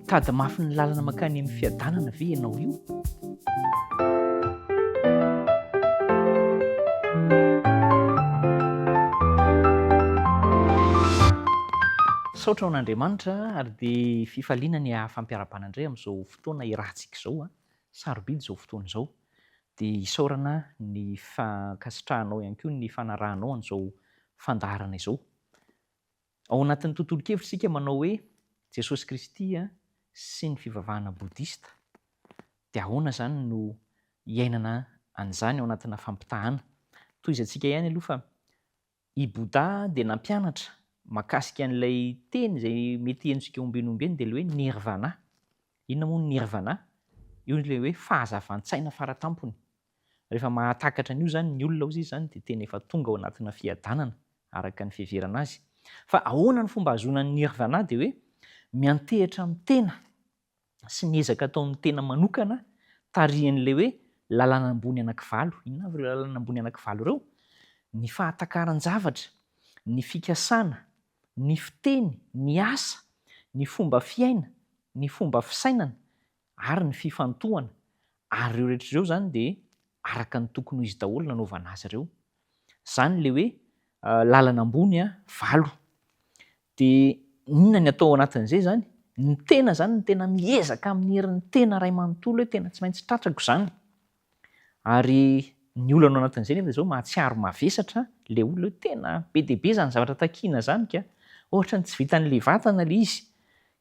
Mitady mafy ny lalana mankany amin'ny fiadanana ve ianao io? Misaotra ho an'Andriamanitra ary dia fifaliana ny hahafampiarabana indray amin'izao fotoana iarahantsika izao. Sarobidy izao fotoana izao. Dia isaorana ny fankasitrahanao ihany koa ny fanarahanao an'izao fandaharana izao. Ao anatin'ny tontolon-kevitra isika manao hoe Jesosy Kristy sy ny fivavahana bodista. Dia ahoana izany no iainana an'izany ao anatina fampitahana? Tohizantsika ihany aloha fa i Bouddha dia nampianatra mahakasika an'ilay teny izay mety henontsika ombieny ombieny dia ilay hoe nirvana. Inona moa ny nirvana? Io ilay hoe fahazavan-tsaina faratampony. Rehefa mahatakatra an'io izany ny olona hozy izy izany dia tena efa tonga ao anatina fiadanana araka ny fiheverana azy. Fa ahoana ny fomba ahazoana ny nirvana dia hoe miantehitra amin'ny tena sy ny ezaka ataon'ny tena manokana tarihin'ilay hoe lalàna ambony anankivalo. Inona avy ireo lalàna ambony anankivalo ireo? Ny fahatakaran-javatra, ny fikasana, ny fiteny, ny asa, ny fomba fiaina, ny fomba fisainana ary ny fifantohana. Ary ireo rehetra ireo izany dia araka ny tokony ho izy daholo nanaovana azy ireo. Izany ilay hoe lalana ambony valo. Dia inona ny atao ao anatin'izay izany? Ny tena izany no tena miezaka amin'ny herin'ny tena iray manontolo hoe tena tsy maintsy tratrako izany. Ary ny olana ao anatin'izay nefa dia izao mahatsiaro mavesatra ilay olona hoe tena be dia be izany zavatra takiana izany ka. Ohatran'ny tsy vitan'ilay vatana ilay izy.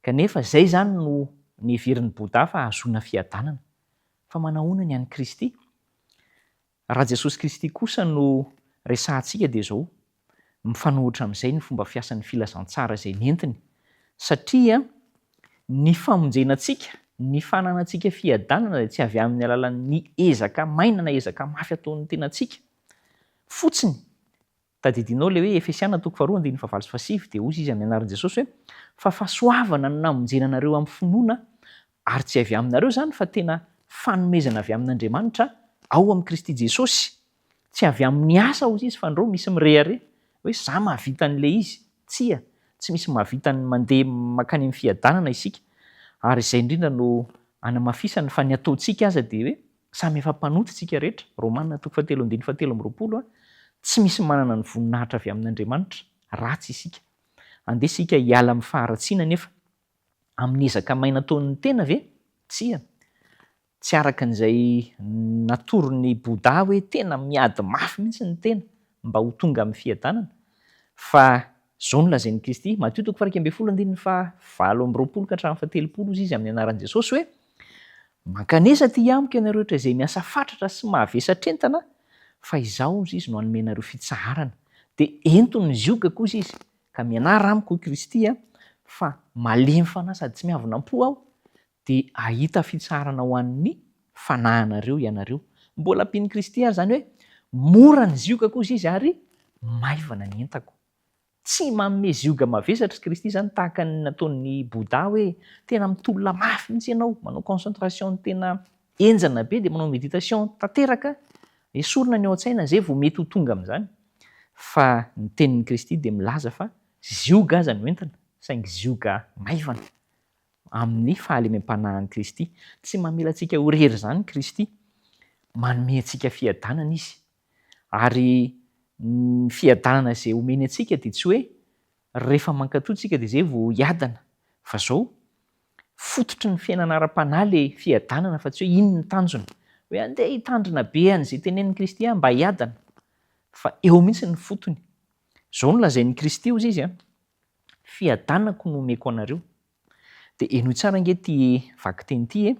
Kanefa izay izany no neverin'i Bouddha fa hahazoana fiadanana. Fa manahoana ny an'i Kristy? Raha Jesosy Kristy kosa no resahantsika dia izao, mifanohitra amin'izay ny fomba fiasan'ny filazantsara izay nentiny, satria ny famonjena antsika, ny fananantsika fiadanana dia tsy avy amin'ny alalan'ny ezaka maina na ezaka mafy ataon'ny tenantsika fotsiny Tadidinao ilay hoe Efesiana toko faharoa andininy fahavalo sy fahasivy dia hozy izy amin'ny anaran'i Jesosy hoe, Fa fahasoavana no namonjena anareo amin'ny finoana, ary tsy avy aminareo izany fa tena fanomezana avy amin'Andriamanitra ao amin'i Kristy Jesosy. Tsy avy amin'ny asa hozy izy fa ndrô misy mirehareha hoe za mahavita an'ilay izy. Tsia, tsy misy mahavita ny mandeha mankany amin'ny fiadanana isika. Ary izay indrindra no anamafisany fa ny ataontsika aza dia hoe Samy efa mpanota isika rehetra, Romana toko fahatelo andininy fahatelo amby 20 a, tsy misy manana ny voninahitra avy amin'Andriamanitra, ratsy isika. Andeha isika hiala amin'ny faharatsiana anefa. Amin'ny ezaka maina ataon'ny tena ve? Tsia. Tsy araka an'izay natoron'i Bouddha hoe tena miady mafy mihitsy ny tena mba ho tonga amin'ny fiadanana. Fa izao no lazain'i Kristy, Matio toko faha-11 andininy faha-28 ka hatramin'ny faha-30, hozy Izy amin'ny anaran'i Jesosy hoe, Mankanesa aty amiko ianareo rehetra izay miasa fatratra sy mahavesatr'entana, fa Izaho, hozy Izy, no hanome anareo fitsaharana. Dia ento ny ziogako, hozy Izy, ka mianara amiko, hoy Kristy, fa malemy fanahy sady tsy miavona am-po Aho, dia hahita fitsaharana ho an'ny fanahinareo ianareo. Mbola ampian'i Kristy ary izany hoe, Mora ny ziogako, hozy Izy, ary maivana ny entako. Tsy manome zioga mavesatra i Kristy izany tahaka ny nataon'i Bouddha hoe tena mitolona mafy mihitsy ianao, manao concentration tena henjana be dia manao méditation tanteraka, esorina ny ao an-tsaina izay vao mety ho tonga amin'izany. Fa ny tenin'i Kristy dia milaza fa zioga aza no entina, saingy zioga maivana amin'ny fahalemem-panahin'i Kristy. Tsy mamela antsika ho irery izany Kristy. Manome antsika fiadanana Izy. Ary ny fiadanana izay omeny antsika dia tsy hoe rehefa mankatò tsika dia izay vao hiadana, fa izao, fototry ny fiainana ara-panahy ilay fiadanana fa tsy hoe iny ny tanjona, hoe andeha hitandrina be an'izay tenenin'i Kristy aho mba hiadana, fa eo mihitsy ny fotony. Izao no lazain'i Kristy hozy izy an, fiadanako no omeko anareo. Dia henoy tsara ange ity vakiteny ity e,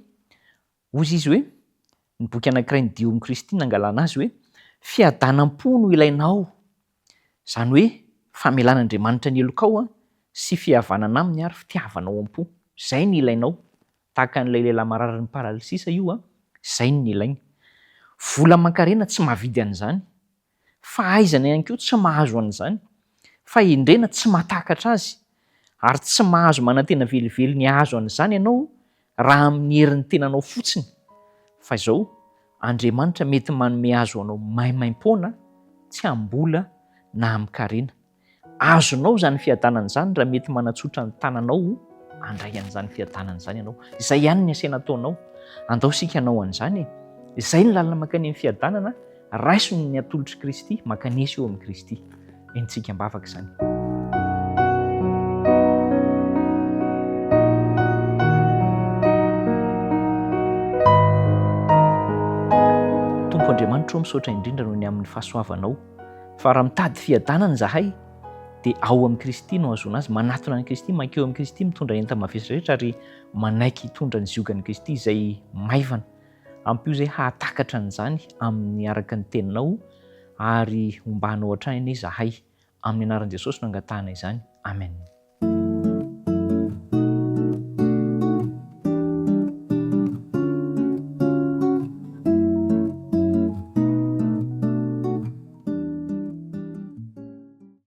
Hozy izy hoe, ny boky anankiray ny Dion'i Kristy nangalana azy hoe, Fiadanam-po no ilainao, izany hoe famelan'Andriamanitra ny helokao sy fihavanana aminy ary fitiavana ao am-po. Izay no ilainao. Tahaka an'ilay lehilahy mararin'ny paralysisa io, izay no nilainy. Vola aman-karena tsy mahavidy an'izany. Fahaizana ihany koa tsy mahazo an'izany. Fahendrena tsy mahatakatra azy. Ary tsy mahazo manantena velively ny hahazo an'izany ianao raha amin'ny herin'ny tenanao fotsiny. Fa izao, Andriamanitra mety manome azy ho anao maimaimpoana, tsy am-bola na amin-karena. Azonao izany fiadanana izany raha mety manatsotra ny tananao. Handray an'izany fiadanana izany ianao. Izay ihany ny asaina ataonao. Andao isika hanao an'izany e. Izay ny lalana mankany amin'ny fiadanana, raiso ny atolotr'i Kristy, mankanesa eo amin'i Kristy. Entintsika am-bavaka izany. Tompo Andriamanitro ô, misaotra indrindra noho ny amin'ny fahasoavanao. Fa raha mitady fiadanana izahay, dia ao amin'i Kristy no ahazoana azy, manatona an'i Kristy, mankeo amin'i Kristy, mitondra enta-mavesatra rehetra ary manaiky hitondra ny ziogan'i Kristy izay maivana. Ampio izay hahatakatra an'izany amin'ny araka ny teninao ary hombanao hatrany anie izahay. Amin'ny anaran'i Jesosy no angatahana izany. Amen.